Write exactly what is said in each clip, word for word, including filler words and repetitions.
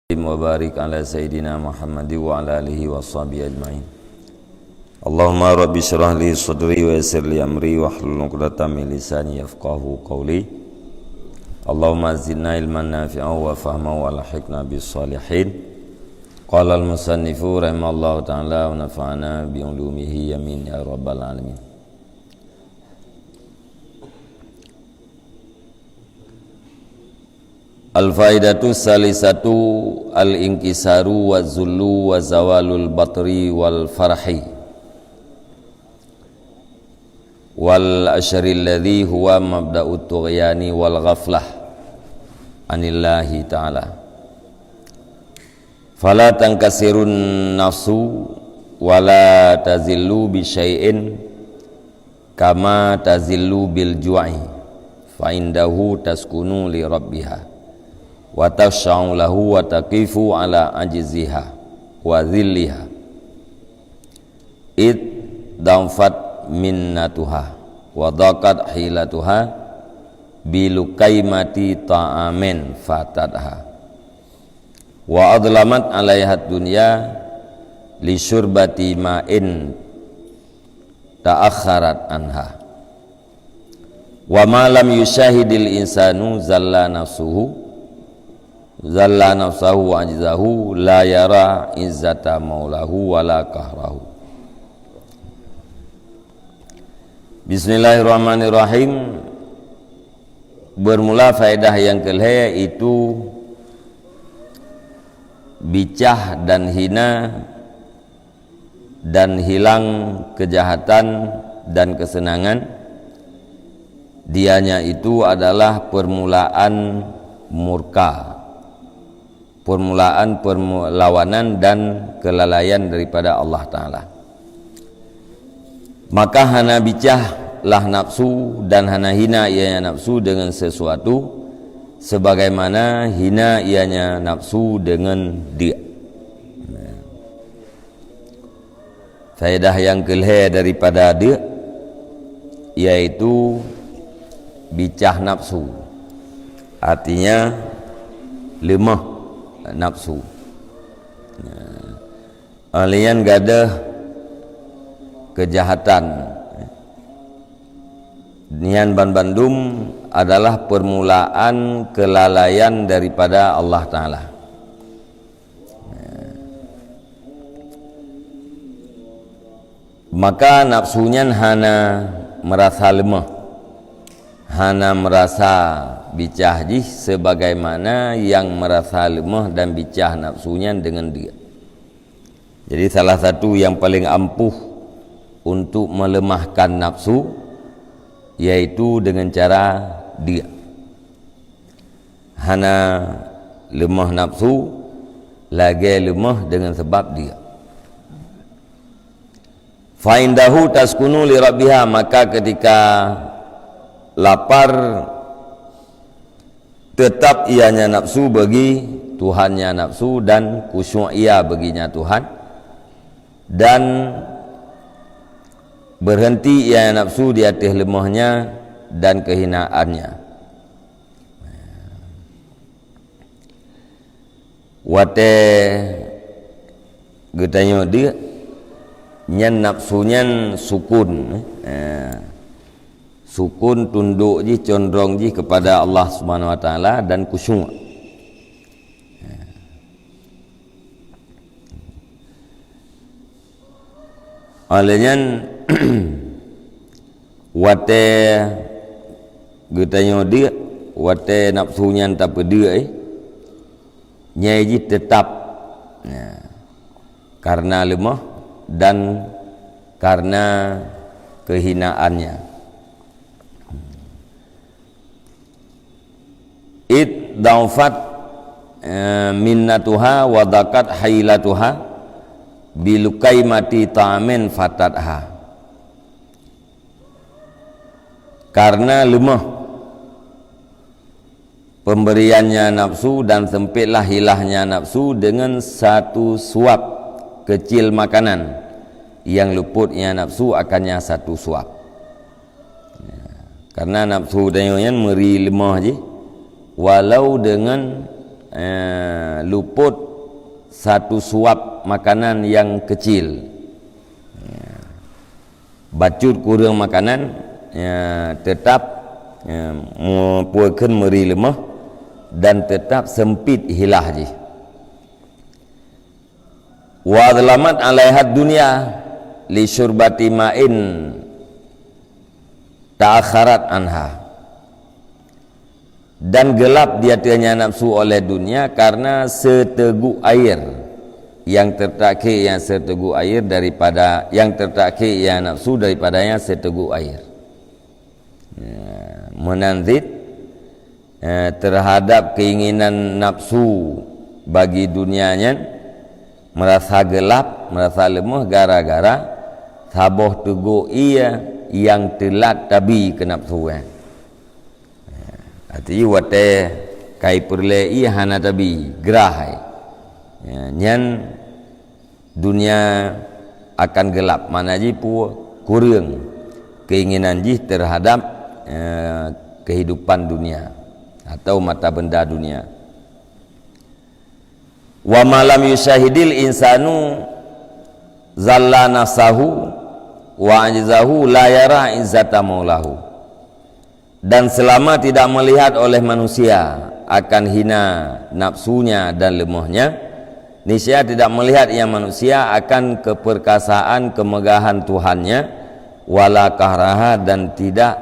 وبارك على سيدنا محمد وعلى آله وصحبه أجمعين. اللهم رب اشرح لي صدري ويسر لي أمري واحلل عقدة من لساني يفقهوا قولي. اللهم زدنا علما نافعا وفهما وألحقنا بالصالحين. قال المصنف رحمه الله تعالى ونفعنا بعلومه آمين يا رب العالمين. Al-faidatu salisatu al-inkisaru wa zullu wa zawalul batri wal farhi wal asyaril ladzi huwa mabda'ut tughyani wal ghaflah anillahi ta'ala. Fala tankasirun nafsu wala tazillu bi syai'in kama tazillu bil ju'i, fa indahu taskunu li rabbiha, wa takhsya'u lahu wa taqifu ala ajziha wa dhilliha. Id da'ufat minnatuha wa dhaqat hilatuha bi luqaimati ta'amin fatatha. Wa adlamat alaiha dunya li syurbati ma'in ta'akharat anha. Wa ma lam yusyahidil insanu zalla nafsuhu, zalla nafsahu wa ajzahu, la yara izzata maulahu wa la qahrahu. Bismillahirrahmanirrahim. Bermula faedah yang kelhée itu bicah dan hina dan hilang kejahatan dan kesenangan, dianya itu adalah permulaan murka, permulaan perlawanan dan kelalaian daripada Allah Ta'ala. Maka hana bicah lah nafsu dan hana hina ianya nafsu dengan sesuatu, sebagaimana hina ianya nafsu dengan deuk. Faedah nyang keulhée daripada deuk, yaitu bicah nafsu, artinya leumoh nafsu. Óh lheueh nyan gadôh keujahatan. Nyan banmandum adalah peurmulaan keulalaian daripada Allah Taala. Maka nafsu nyan hana meurasa leumoh, hana meurasa bicah jih, sebagaimana nyang meurasa leumoh dan bicah nafsu nyan deungon deuk. Jadi, salah satu nyang paleng ampuh untuk meuleumahkan nafsu, yaitu deungon cara deuk. Hana leumoh nafsu lagée leumoh deungon sabab deuk. Fa indahu taskunu li rabbiha, maka ketika lapar, teutap ianya nafsu bagi Tuhannya nafsu dan khusyuk ia baginya Tuhan, dan berhenti ianya nafsu di ateueh leumohnya dan keuhinaannya. Watée geutanyoe deuk, nyan nafsu nyan sukun, eh, sukun, tundok jih, condrong jih kepada Allah Subhanahu Wa Taala dan khusyuk. Óh lheueh nyan, watée geutanyoe deuk, watée nafsu nyan tapeudeuk, eh, nyai jih teutap, ya, karena leumoh dan karena keuhinaannya. Id daufat, eh, minnatuha wa daqat hailatuha bi luqaimati ta'amin fatatha. Karena leumoh pemberiannya nafsu dan sempitlah hilahnya nafsu dengan satu suap kecil makanan yang luputnya nafsu akannya satu suap. Ya, karena nafsu tanyoe nyan meuri leumoh jih, walau deungon eh, luput satu suap makanan yang kecil. Ya. Bacut kureueng makanan, ya, tetap, ya, meupeukeun meuri leumoh dan tetap sempit hilah jih. Wa zalamat alaihad dunya li syurbati ma'in ta'akharat anha. Dan gelap di ateuehnya nafsu oleh dunia karena seteguk air yang tertakhir, yang seteguk air daripada, yang tertakhir, yang nafsu daripadanya seteguk air. Ya, meunan cit, eh, terhadap keinginan nafsu bagi dunia nyan, merasa gelap, merasa leumoh gara-gara saboh teugok ie nyang teulat tabi keu nafsu nyan. Arti watée kai peureulée ie hana tabi, grah hai. Ya, nyan dunia akan gelap, makna jih peue? Kureueng keinginan jih terhadap, eh, kehidupan dunia atau mata benda dunia. Wa ma lam yusyahidil insanu zalla nafsahu wa ajzahu la yara izzata maulahu. Dan selama tidak melihat oleh manusia akan hina nafsunya dan lemahnya, niscaya tidak melihat ia manusia akan keperkasaan kemegahan Tuhannya, wala qahraha, dan tidak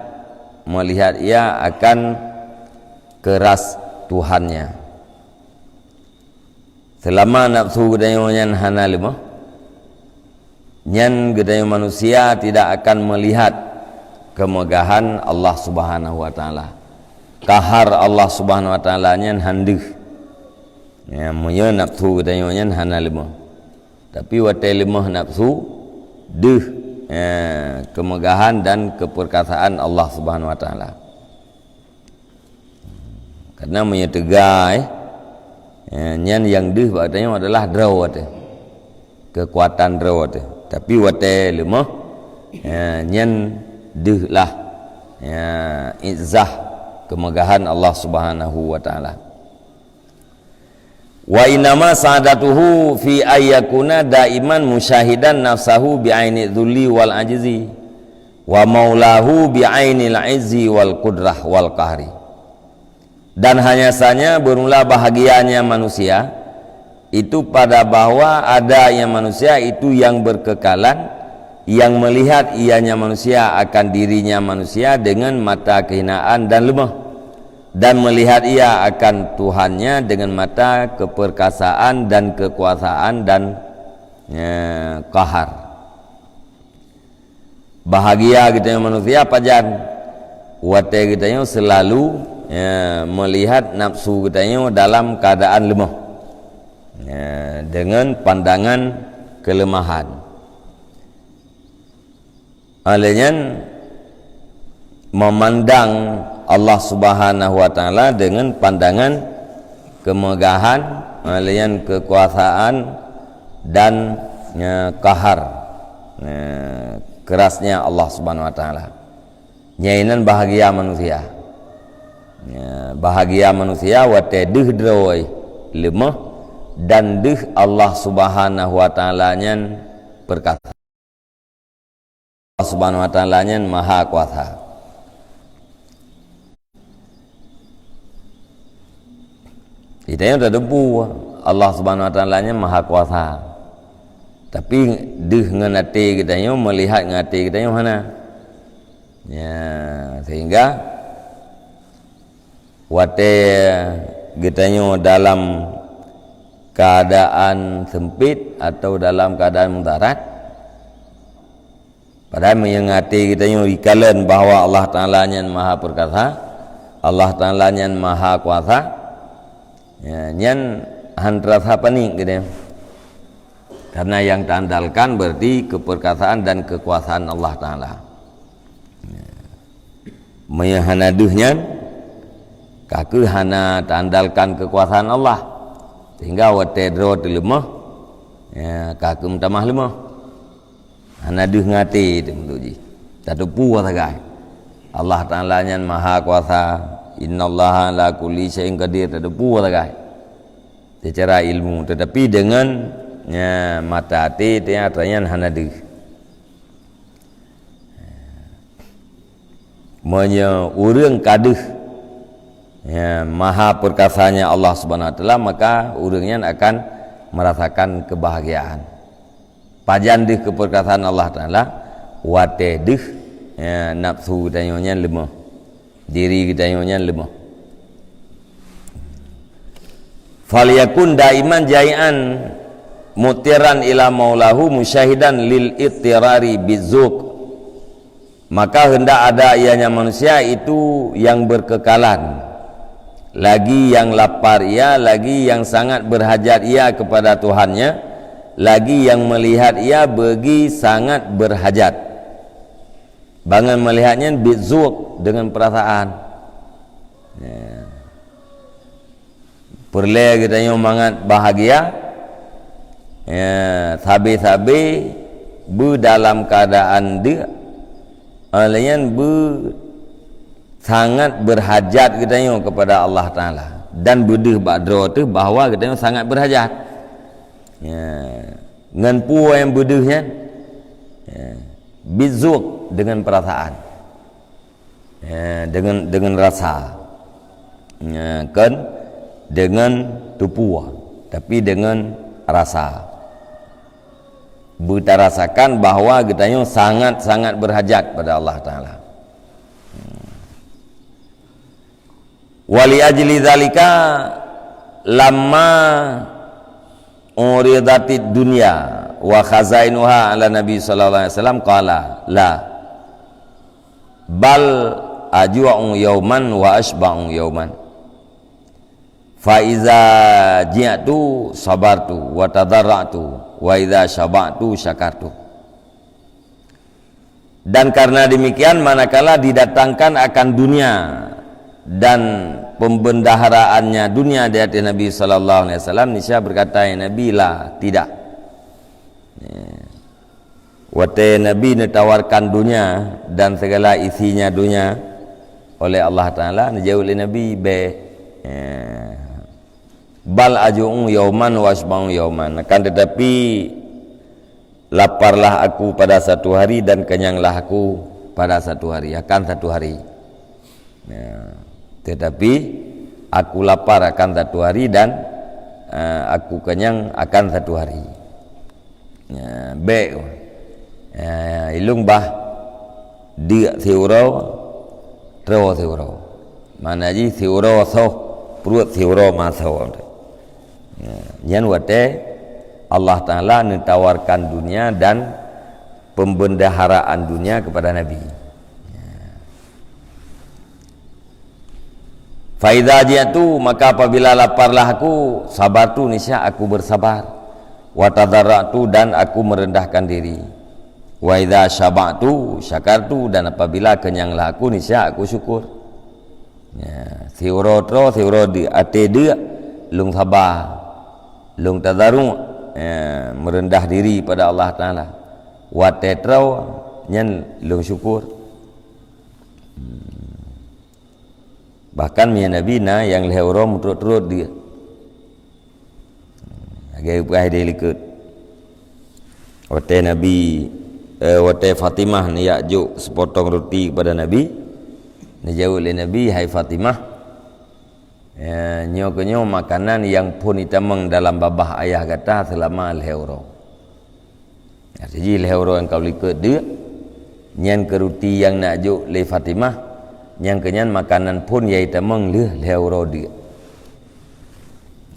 melihat ia akan keras Tuhannya. Selama nafsu geutanyoe nyan hana leumoh, nyan geutanyoe manusia tidak akan melihat kemegahan Allah Subhanahu wa Taala. Kahar Allah Subhanahu wa Taala nyan han deuh. Ya, meunyoe nafsu geutanyoe nyan hana leumoh. Tapi watée leumoh nafsu, deuh, ya, kemegahan dan keperkasaan Allah Subhanahu wa Taala. Karena meunyoe teuga, eh, eh, nyan nyang deuh bak geutanyoe adalah droe teuh. Kekuatan droe teuh. Tapi watée leumoh, eh, nyan deuh lah, ya, izzah, kemegahan Allah Subhanahu wa Taala. Wa innama sa'adatuhu fi ayyakuna daiman musyahidan nafsahu bi aini dzulli wal ajzi, wa maulahu bi ainil izzi wal qudrah wal qahri. Dan hanya saja bermula bahagianya manusia itu pada bahwa adanya manusia itu yang berkekalan, yang melihat ianya manusia akan dirinya manusia dengan mata kehinaan dan lemah, dan melihat ia akan Tuhannya dengan mata keperkasaan dan kekuasaan dan, ya, qahar. Bahagia geutanyoe manusia pajan? Watée geutanyoe selalu, ya, melihat nafsu geutanyoe dalam keadaan lemah, ya, dengan pandangan kelemahan. Oleh nyan, memandang Allah Subhanahu wa Taala dengan pandangan kemegahan, oleh nyan kekuasaan dan, ya, qahar, ya, kerasnya Allah Subhanahu wa Taala. Nyainan bahagia manusia. Ya, bahagia manusia watée deuh droe leumoh dan deuh Allah Subhanahu wa Taala nyan perkasa. Allah Subhanahu wa Taala nyan maha kuasa. Geutanyoe tateupeue Allah Subhanahu wa Taala nyan maha kuasa. Tapi deuh ngon até geutanyoe, melihat ngon até geutanyoe hana. Ya, sehingga watée geutanyoe dalam keadaan sempit atau dalam keadaan mudarat, padahai meunyoe até geutanyoe jikalon bahwa Allah Taala nyan maha perkasa, Allah Taala nyan maha kuasa, ya, nyan han rasa panik geutanyoe. Karena yang taandalkan berarti keperkasaan dan kekuasaan Allah Taala. Meunyoe hana deuh nyan, ka kheueh hana taandalkan kekuasaan Allah. Sehingga watée droe teuleumah, ya, ka kheueh meutamah leumah. Hana deuh ngon até teuh meunurot jih. Tateupeue sagai. Allah Taala nyan maha kuasa. Innallaha ala kulli syai'in qadir. Tateupeue sagai. secara ilmu, tetapi deungon, ya, mata até, artinya hana deuh. Meunyoe ureuëng ka deuh, ya, maha perkasanya Allah Subhanahu Wa Taala, maka ureuëng nyan akan merasakan kebahagiaan. Pajan deuh keupeurkasaan Allah Taala, watée deuh, ya, nafsu geutanyoe nyan leumoh, diri geutanyoe nyan leumoh. Falyakun daiman jai'an mutiran ila maulahu musyahidan lil ittirari bizuk. Maka hendak ada ianya manusia itu yang berkekalan, lagi yang lapar ia, lagi yang sangat berhajat ia kepada Tuhannya, lagi yang melihat ia bagi sangat berhajat. Bangan melihatnya bizuk, dengan perasaan. Ya. Peureulée geutanyoe mangat bahagia, ya, sabe-sabe beu dalam keuadaan deuk, óh lheueh nyan beu sangat beurhajat geutanyoe keupada Allah Taala, dan beudeuh bak droe teuh bahwa geutanyoe sangat beurhajat. Ya, ngon peue nyang beudeuh nyan? Ya, bizuk, dengan perasaan. Ya, dengan, dengan rasa. Ya, kon dengan tupue, tapi dengan rasa. Beutarasakan bahwa geutanyoe sangat-sangat beurhajat pada Allah Taala. Wali ajli zalika lamma uridatid dunya wa khazainuha ala Nabi sallallahu alaihi wasallam qala, "La, bal aju'u yauman wa asba'u yauman. Fa iza ji'tu sabartu wa tadarra'tu wa iza syaba'tu syakartu." Dan karena demikian, manakala didatangkan akan dunia dan pembendaharaannya dunia di hati Nabi sallallahu alaihi wasallam, niscaya berkata, "Ya Nabi, la, tidak." Ya. Watée Nabi neutawarkan dunia dan segala isinya dunia oleh Allah Taala, neujaweueb lé Nabi, "Bék, eh, bal aju'u yauman wa asba'u yauman." Akan tetapi, laparlah aku pada satu hari dan kenyanglah aku pada satu hari, akan satu hari. Ya. Tetapi aku lapar akan satu hari dan, eh, aku kenyang akan satu hari. Ya, bék. Ya, ilung bah deuk siuroe, troe siuroe. Makna jih siuroe soh, pruet siuroe masoe. Ya, nyan watée Allah Taala neutawarkan dunia dan pembendaharaan dunia kepada Nabi. Fa idza ji'tu, maka apabila laparlah aku, sabartu, niscaya aku bersabar. Wa tadarra'tu, dan aku merendahkan diri. Wa idza syaba'tu, syakartu, dan apabila kenyanglah aku, niscaya aku syukur. Ya, siuroe troe, siuroe deuk, até deuk, lôn saba, lôn tadarru', ya, merendah diri pada Allah Taala. Watée troe, nyan lôn syukur. Bahkan meunyoe Nabi na nyang lhée uroe meuturot-turot deuk. Lagée peugah di likot. Watée Nabi, eh, watée Fatimah neujak jok seupotong ruti keupada Nabi, neujaweueb lé Nabi, "Hai Fatimah, eh, nyoe keunyoe makanan nyang phon itamong dalam babah ayah gata seulama lhée uroe." Arti jih lhée uroe nyang ka likot deuk, nyan keu ruti nyang neujak jok lé Fatimah, nyang keunyan makanan phon nyang itamong lheueh lhée uroe deuk.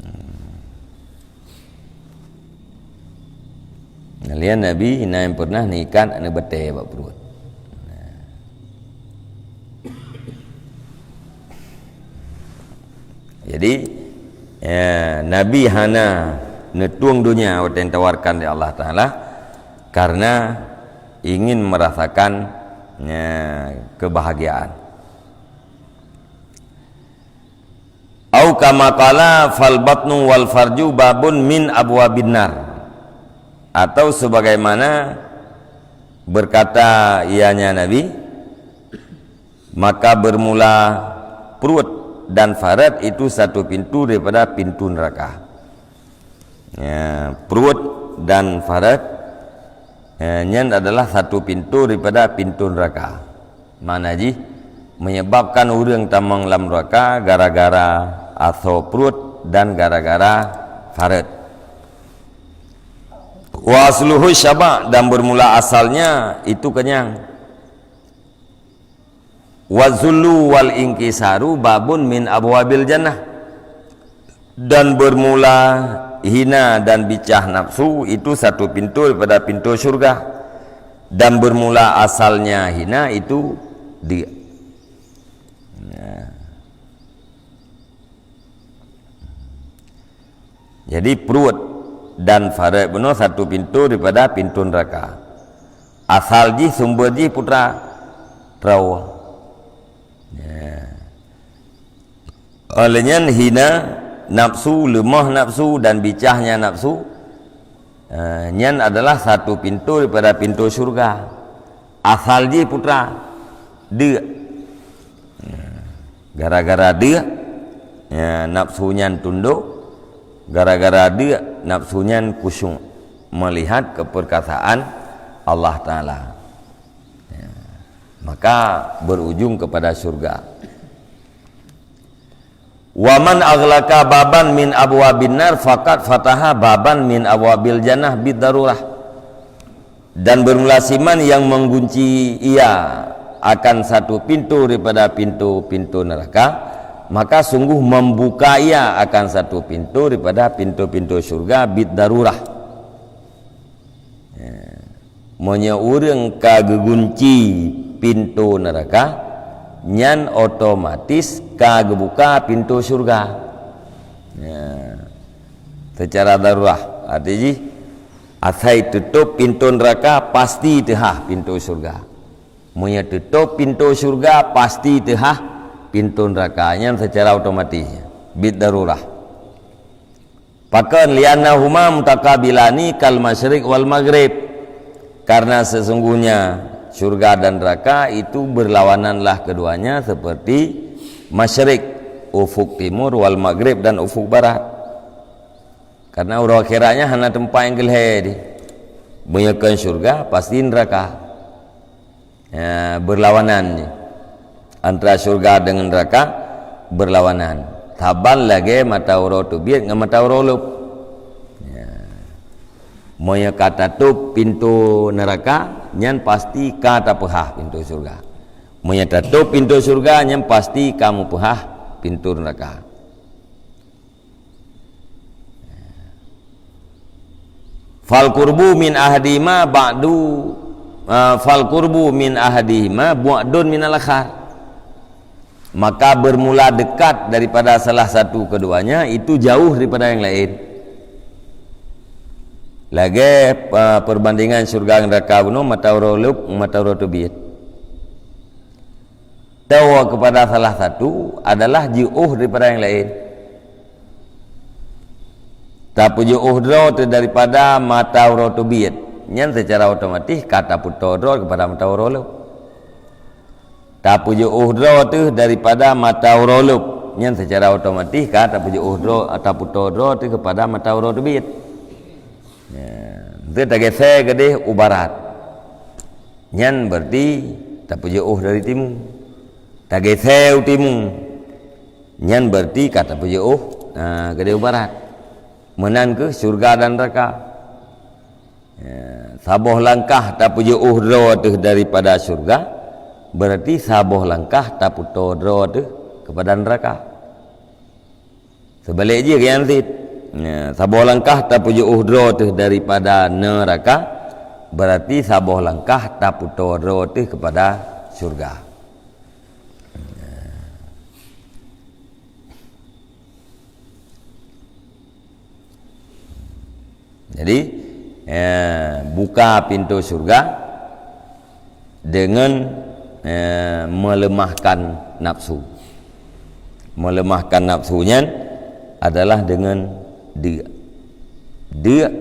Hmm. Nyan Nabi na nyang pernah neuikat aneuk batée bak pruet. Jadi, ya, Nabi hana neutueng dunia watée tawarkan lé Allah Taala karena ingin merasakan, ya, kebahagiaan. Au kama qala, "Fal batnu wal farju babun min abwabin nar." Atau sebagaimana berkata ianya Nabi, maka bermula pruet dan faraj itu satu pintu daripada pintu neraka. Ya, pruet dan faraj, ya, nyan adalah satu pintu daripada pintu neraka. Makna jih, menyebabkan ureuëng tamong lam neraka gara-gara asoe pruet dan gara-gara faraj. Wa asluhu syaba', dan bermula asalnya itu kenyang. Wa zullu wal inkisaru babun min abwabil jannah. Dan bermula hina dan bicah nafsu itu satu pintu daripada pintu syurga. Dan bermula asalnya hina itu di. Nah. Jadi pruet dan faraj bunoe satu pintu daripada pintu neraka. Asal jih, sumber jih putra, perawa. Ya. Oleh nyan hina nafsu, lemah nafsu dan bicahnya nafsu, eh, nyan adalah satu pintu daripada pintu syurga. Asal jih putra, deuk. Gara-gara deuk, ya, nafsu nyan tunduk. Gara-gara deuk, nafsu nyan khusyuk melihat keperkasaan Allah Taala. Ya. Maka berujung kepada syurga. Wa man aghlaqa baban min abwabin nar faqad fataha baban min abwabil jannah bid darurah. Dan bermula siman yang mengunci ia akan satu pintu daripada pintu-pintu neraka, maka sungguh membuka ia akan satu pintu daripada pintu-pintu syurga bid darurah. Ya. Meunyoe ureuëng ka geugunci pintu neraka, nyan otomatis ka geubuka pintu syurga. Ya. Secara darurat, arti jih, asai tutup pintu neraka, pasti teuhah pintu syurga. Meunyoe tutup pintu syurga, pasti teuhah pintu neraka. Nyan secara otomatis, bid darurah. Pakon? Li'annahuma mutaqabilani kal masyriq wal maghrib. Karena sesungguhnya syurga dan neraka itu berlawananlah keduanya seperti masyriq, ufuk timur, wal maghrib, dan ufuk barat. Karena uroe akhiratnya hana teumpat nyang keu lhée deh. Meunyoe kon syurga, pasti neraka. Ya, berlawanan ni. Antara syurga dengan neraka berlawanan. Saban lagée mata uroe teubiet ngon mata uroe lôb. Ya. Meunyoe ka tatôb pintu neraka, nyan pasti ka tapeuhah pintu syurga. Meunyoe tatôb pintu syurga, nyan pasti ka mupeuhah pintu neraka. Fal qurbu min ahadihima ba'du, eh, fal qurbu min ahadihima bu'dun minal akhar. Maka bermula dekat daripada salah satu keduanya itu jauh daripada yang lain. Lagée, eh, perbandingan syurga ngon neraka bunoe, mata uroe lôb, mata uroe teubiet. Tawoe kepada salah satu adalah jiôh daripada yang laén. Tapeujiôh droe teuh daripada mata uroe teubiet, nyan secara otomatis ka tapeutoe droe kepada mata uroe lôb. Tapeujiôh droe teuh daripada mata uroe lôb, nyan secara otomatis ka tapeujiôh droe, tapeutoe droe teuh kepada mata uroe teubiet. Ya, teuh tageusé keudeh u barat. Nyan berarti tapeujiôh dari timu. Tageusé u timu. Nyan berarti ka tapeujiôh, ah, keudeh u barat. Meunan keuh syurga dan neraka. Ya, saboh langkah tapeujiôh droe teuh daripada syurga, berarti saboh langkah tapeutoe droe teuh kepada neraka. Seubalik jih nyan cit. Ya, saboh langkah tapeujiôh droe teuh daripada neraka, berarti saboh langkah tapeutoe droe teuh kepada syurga. Jadi, eh, buka pintu syurga dengan, eh, melemahkan nafsu. Melemahkan nafsu nyan adalah dengan deuk. Deuk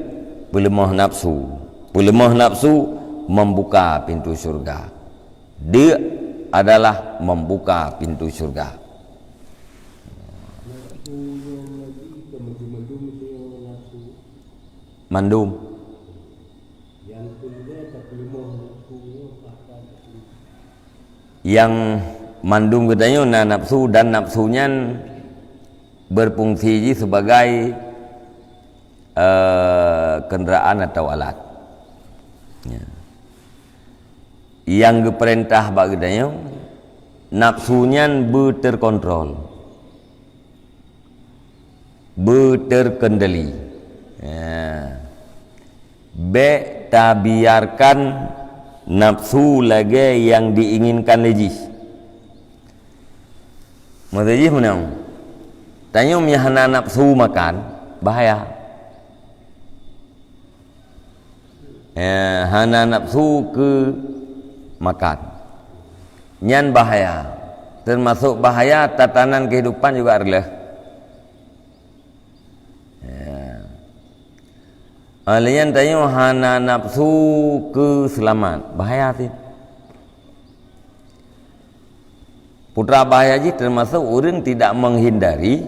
peuleumah nafsu. Peuleumah nafsu membuka pintu syurga. Deuk adalah membuka pintu syurga. Nafsu nyan lagi ka mandum-mandum singoh nafsu. Mandum. Nyang mandum geutanyoe na nafsu, dan nafsu nyan berfungsi jih sebagai, eh, kenderaan atau alat. Ya. Nyang geupeurintah bak geutanyoe, nafsu nyan beu terkontrol, beu terkendali. Ya. Bék tabiarkan nafsu lagée nyang diinginkan lé jih. Maksud jih meunan, tanyoe meunyo hana nafsu makan, bahaya. Eh, hana nafsu keu makan. Nyan bahaya. Teumasok bahaya tatanan kehidupan juga reuloh. Ya. Lheueh nyan tanyoe hana nafsu keu seulamat. Bahaya sit. Putra bahaya jih teumasok ureuëng tidak menghindari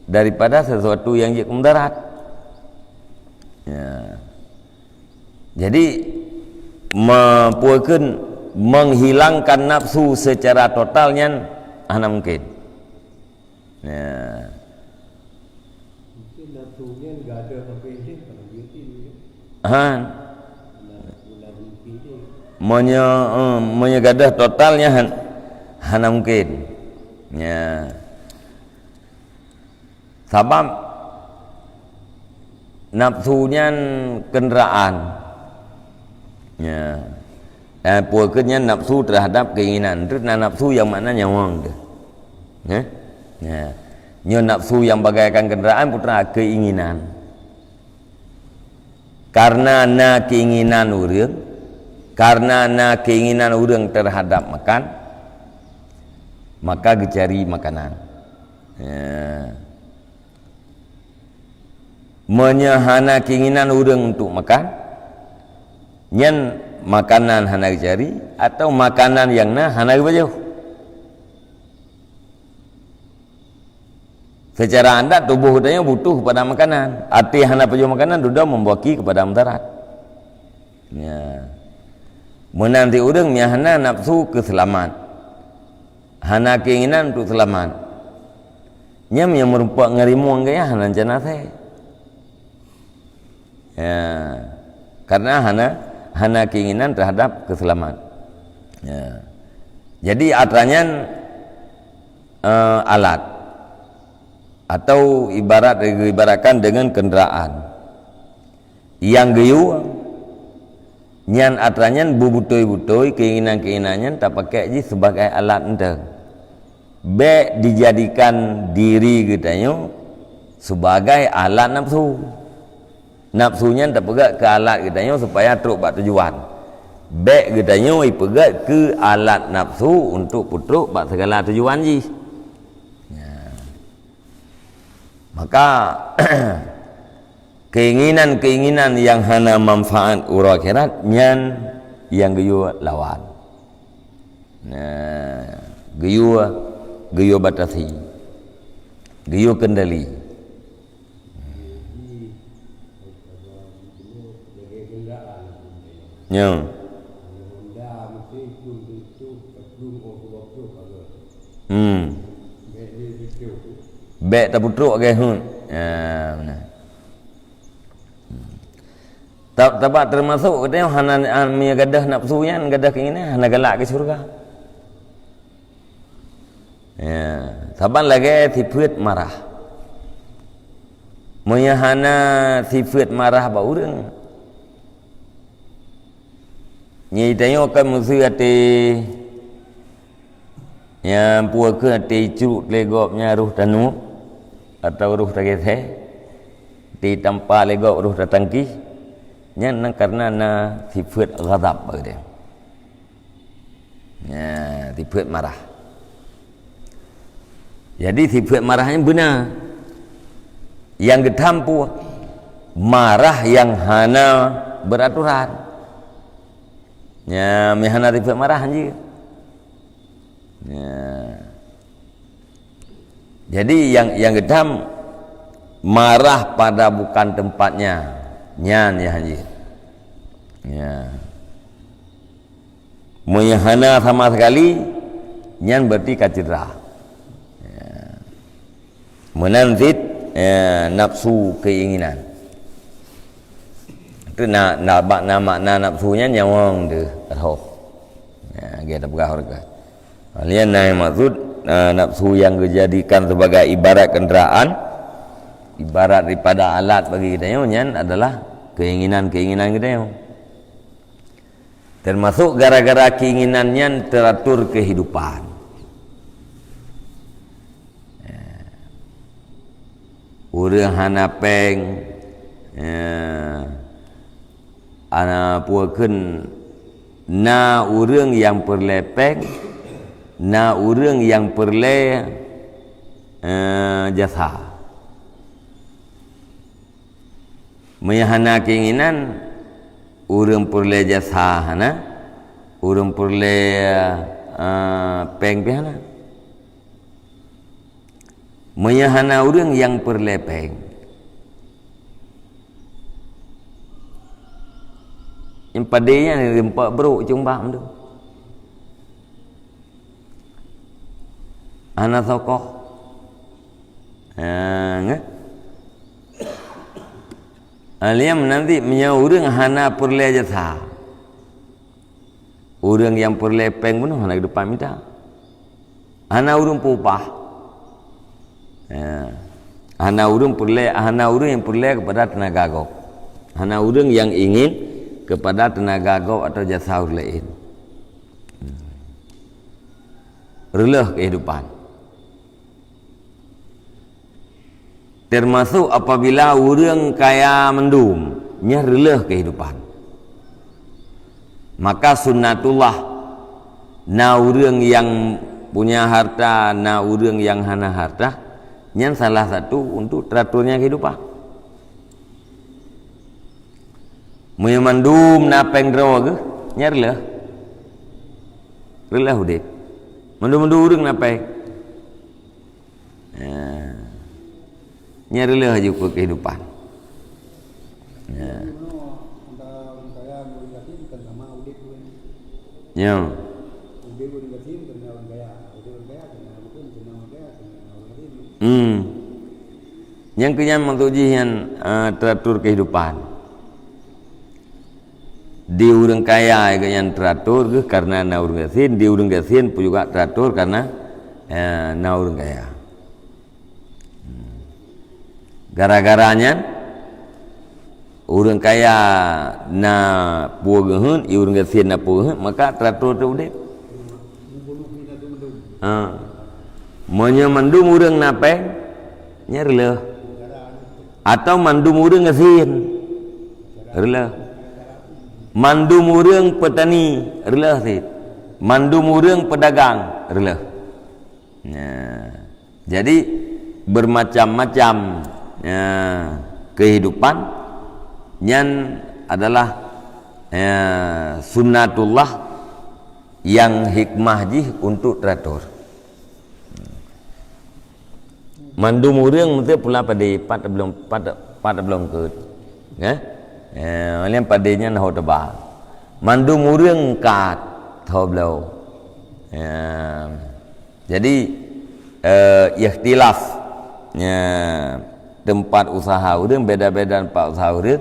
daripada sesuatu yang jeuet keu mudarat. Ya. Jadi, meupeukeun menghilangkan nafsu secara total nyan hana mungkin. Ya. Mungkin nafsu nyan gadoh sampai lé, kalau dia sih, ya. Han. Meunyo, eh, meunyo gadoh total nyan han-, hana mungkin. Ya. Sabab nafsu nyan kenderaan. Ya. Dan peukeun nyan nafsu terhadap keinginan. Itu na nafsu yang makna nyawöng tu. Ya. Ya. Nyoe nafsu yang bagaikan kenderaan putra keinginan. Karena na keinginan ureuëng, karena na keinginan ureuëng terhadap makan, maka geucari makanan. Ya. Meunyo hana keinginan ureuëng untuk makan, nyan makanan hana geucari atau makanan nyang na hana geupajoh. Secara adat tuboh geutanyoe butuh kepada makanan. Até hana pajoh makanan, dudoe membawa ki kepada mudarat. Ya. Meunan sit ureuëng nyang hana nafsu keu seulamat. Hana keinginan untuk seulamat. Nyan nyang meurumpok ngon rimueng gaya hana rencana asai. Ya. Karena hana, hana keinginan terhadap keseulamat. Ya. Jadi atra nyan, eh, alat atau ibarat, ibaratkan dengan kenderaan. Nyang geuyue nyan atra nyan beubutôi-butôi keinginan-keinginan nyan tapakai jih sebagai alat enteuk. Bék dijadikan diri geutanyoe sebagai alat nafsu. Nafsu nyan tapeugét keu alat geutanyoe supaya trok bak tujuan. Bék geutanyoe ipeugét keu alat nafsu untuk peutrok bak segala tujuan jih. Ya. Maka, keinginan-keinginan nyang hana manfaat uroe akhirat, nyan nyang geuyue lawan. Nah, geuyue, geuyue batasi. Geuyue kendali. Nyo. Hmm. Bék tapeutrok lagée heuet. Ya, beuna. Hmm. Ta-, tabak teumasok geutanyoe hana, hana, meunyo gadoh nafsu nyan, gadoh keinginan, hana galak keu syeuruga. Ya, saban lagée sifeuet marah. Meunyo hana sifeuet marah bak ureuëng, nyan tanyoe kan meuseu até nyang peue keuh até icruk lé gob nyan roh tanuek atau roh tagéthée, até tampa lé gob roh tatangkih, nyan na kareuna na sifeuet ghadab bak geutanyoe. Nah, sifeuet marah. Jadi sifeuet marah nyan beuna. Nyang geutampu marah nyang hana beuratoran. Nya, meuhai hana sifeuet marah jih. Nya. Jadi nyang, nyang geutam marah pada bukan tempatnya. Nyan nyang hanjeuet. Ya. Meunyoe hana sama sekali, nyan berarti ka cedera. Ya. Meunan cit, ya, nafsu keinginan. Itu na, na, makna, makna nafsu nyan nyawöng deuh roh. Ya, kita peugah hareuga. Lian na maksud, eh, nafsu yang dijadikan sebagai ibarat kenderaan, ibarat daripada alat bagi kita nyoe, nyan adalah keinginan-keinginan kita nyoe. Termasuk gara-gara keinginan nyan teratur kehidupan. Eh, ureuëng hana péng, eh, Ana peue kheun, na ureuëng nyang peureulée péng, na ureuëng nyang peureulée, eh, jasa. Meunyoe hana keinginan, ureuëng peureulée jasa hana, ureuëng peureulée, eh, péng pih hana. Meunyoe hana ureuëng nyang peureulée péng, nyang padé nyan rimpak brok cumbak meudu. Hana sokoh. Ha, ngeh? Aliem nanti meunyoe ureuëng hana peureulée jasa. Ureuëng nyang peureulée péng bunoe hana geudupat mita. Hana ureuëng peupah. Ya. Hana ureuëng peureulée, hana ureuëng nyang peureulée kepada teunaga gob. Hana ureuëng nyang ingin kepada teunaga gob atau jasa ureuëng laén. Reuloh kehidupan. Termasuk apabila ureuëng kaya mandum, nyan reuloh kehidupan. Maka sunnatullah, na ureuëng nyang punya harta, na ureuëng nyang hana harta, nyan salah satu untuk teraturnya kehidupan. Meunyoe mandum na péng droe geuh, nyan reuloh. Reuloh udeb. Mandum-mandum ureuëng na péng. Ya. Nyan reuloh ju keu kehidupan. Ya. Ya. Hmm. Nyang keu nyan maksud jih nyan, eh, teratur kehidupan. Di ureuëng kaya geuh nyan teratur geuh karena na ureuëng gasien, di ureuëng gasien pun juga teratur karena, eh, na ureuëng kaya. Hmm. Gara-gara nyan, ureuëng kaya na peue geuheuet, i ureuëng gasien na peue geuheuet, maka teratur teuh udeb. Ha. Meunyoe mandum ureuëng na péng, nyan reuloh. Atau mandum ureuëng gasien, reuloh. Mandum ureuëng peutani, reuloh cit. Mandum ureuëng peudagang, reuloh. Nah, jadi bermacam-macam, ya, kehidupan nyan adalah, ya, sunnatullah yang hikmah jih untuk teratur. Mandum ureuëng meusti pula padé pat belom, pat, pat belom keut. Ya? Ya, nyan padé nyan ho teuba. Mandum ureuëng kat ho bloe. Ya. Jadi, eh, ikhtilaf, ya, tempat usaha ureuëng, beda-beda tempat usaha ureuëng,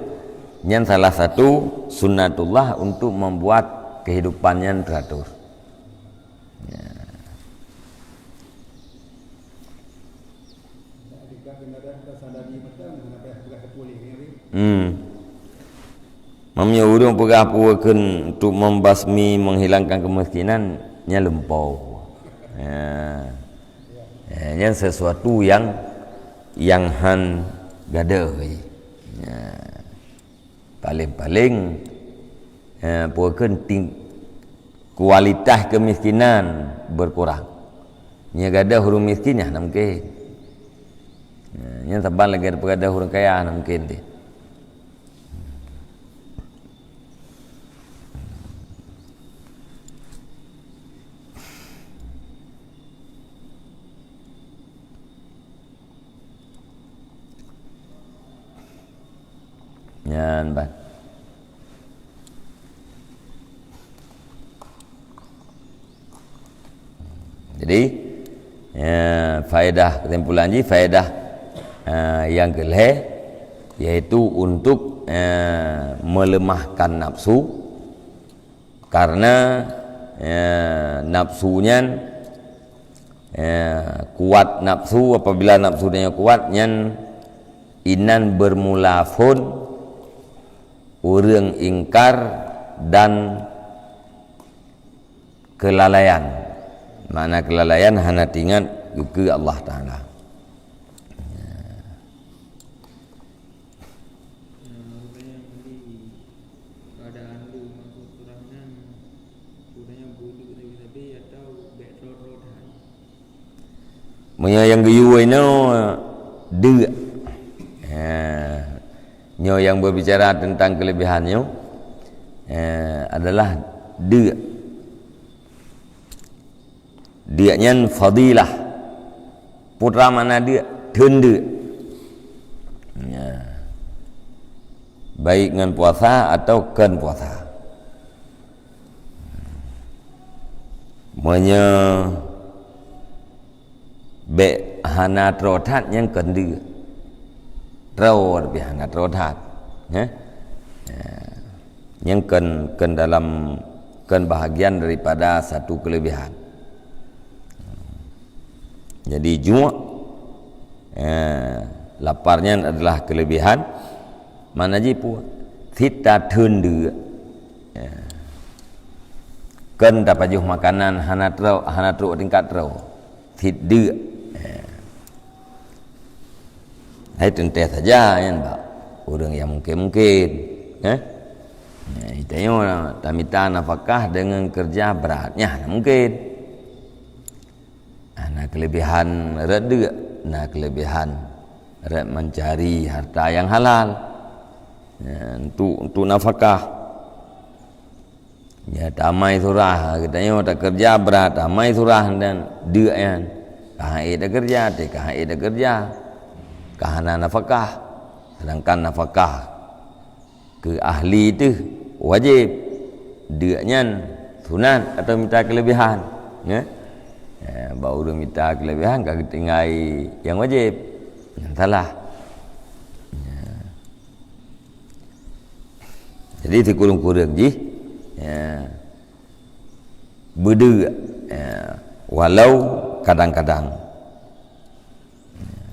nyan salah satu sunnatullah untuk membuat kehidupan nyan teratur. Ya. Hmm. Meunyoe ureuëng peugah peue kheun untuk membasmi, menghilangkan kemiskinan, nyan lumpoe. Ya. Ya, nyan sesuatu yang, yang han gadôh. Ya. Paléng-paléng, eh, peue kheun ting-, kualitas kemiskinan berkurang. Nyan gadôh ureuëng miskin nyan hana mungken. Eh, nyan saban lagée peue gadôh ureuëng kaya hana mungken deh. Nyan ban. Jadi, ya, faedah kesimpulan jih, faedah, eh, nyang keulhèe, yaitu untuk, eh, melemahkan nafsu, karena, eh, nafsu nyan, eh, kuat nafsu, apabila nafsu nyan kuat, nyan inan bermula phôn ureuëng ingkar dan keulalaian. Makna keulalaian hana teuingat keu Allah Taala. Meunyoe nyang geuyue inoe deuk. Ha. Nyoe nyang berbicara tentang kelebihan nyoe, eh, adalah deuk. Deuk nyan fadilah. Putra makna deuk, theun deuk. Ya. Baik ngon puasa atau kon puasa. Meunyoe bék hana troe that, nyan kon deuk. Troe, tapi hana troe that. Eh? Ya. Nyan kon, kon dalam, kon bahagian daripada satu kelebihan. Jadi, juak, eh, lapar nyan adalah kelebihan. Makna jih peue? Cit tatheun deuk. Ya. Kon tapajoh makanan hana trok, hana trok tingkat troe. Cit deuk. Ya. Hai teuntèe saja nyan bak ureuëng nyang mungken-mungken. Eh? Ya, tanyoe tamita nafakah deungon keureuja brat. Nyan hana mungken. Ah, na keulebihan rot deuk, na keulebihan rot meuncari harta nyang halal. Ya, untuk, untuk nafakah. Ya, tamai surah, geutanyoe takeureuja brat, tamai surah dan deuk nyan. Ka han ék takeureuja, teuka han ék takeureuja. Ka hana nafakah. Sedangkan nafakah keu ahli teuh wajéb. Deuk nyan sunat atau mita keulebihan, ya. Ya, bak ureuëng mita keulebihan ka geutinggai nyang wajéb. Nyan salah. Ya. Jadi sikureueng-kureueng jih, ya, beudeuk, ya, walau kadang-kadang.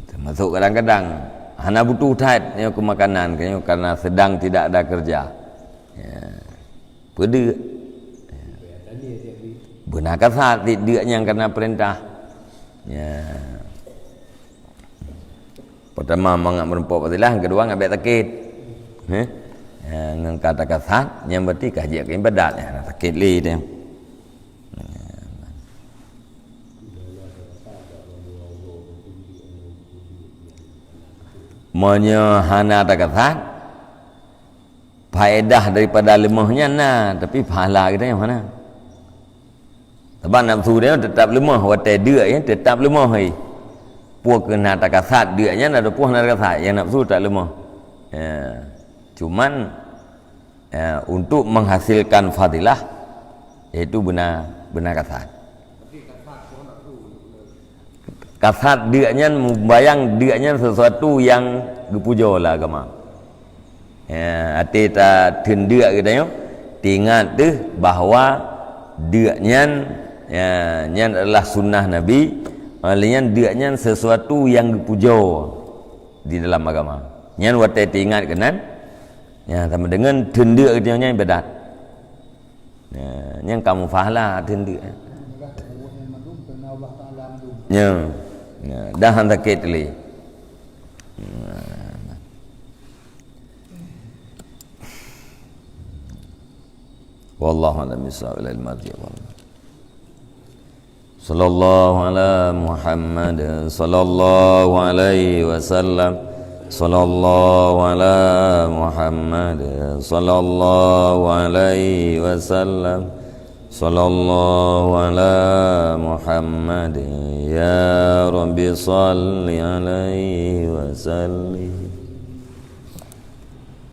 Termasuk kadang-kadang hana butuh that nyoe keu makanan, keu nyoe karena sedang tidak ada kerja. Ya. Peudeuk. Beuna kasat deuk nyang karena perintah. Ya. Pertama mangat meurumpok fadilah, yang kedua ngat bék sakét. Heh. Ya, ngon kata kasat, nyang berarti ka jeuet keu ibadat, ya, sakét lé teuh. Meunyoe hana takasat, faedah daripada leumoh nyan na, tapi pahala geutanyoe hana. Sabab nafsu dia tetap leumoh, watée deuk nyan tetap leumoh, hai. Peue keu na takasat deuk nyan, ada peue hana takasat, nyang nafsu tak leumoh. Ya. Cuman, ya, untuk menghasilkan fadilah, yaitu beuna, beuna kasat. Kasat deuk nyan, mubayang deuk nyan sesuatu nyang geupujoe lé agama. Ya, até tatheun deuk geutanyoe, teuingat teuh bahwa deuk nyan, ya, nyan adalah sunnah Nabi, oleh nyan deuk nyan sesuatu nyang geupujoe di dalam agama. Nyan watée teuingat keunan, ya, sama dengan theun deuk geutanyoe nyan ibadat. Ya, nyang kamu pahala teuntèe. Ya. Ya, dah han sakét lé. Wallahu a'lam bishawab. Ilal marji' wal. Sallallahu ala Muhammad, sallallahu alaihi wasallam. Sallallahu ala Muhammad, sallallahu alaihi wasallam. Sallallahu ala Muhammad, ya Rabbi salli alaihi wasallim.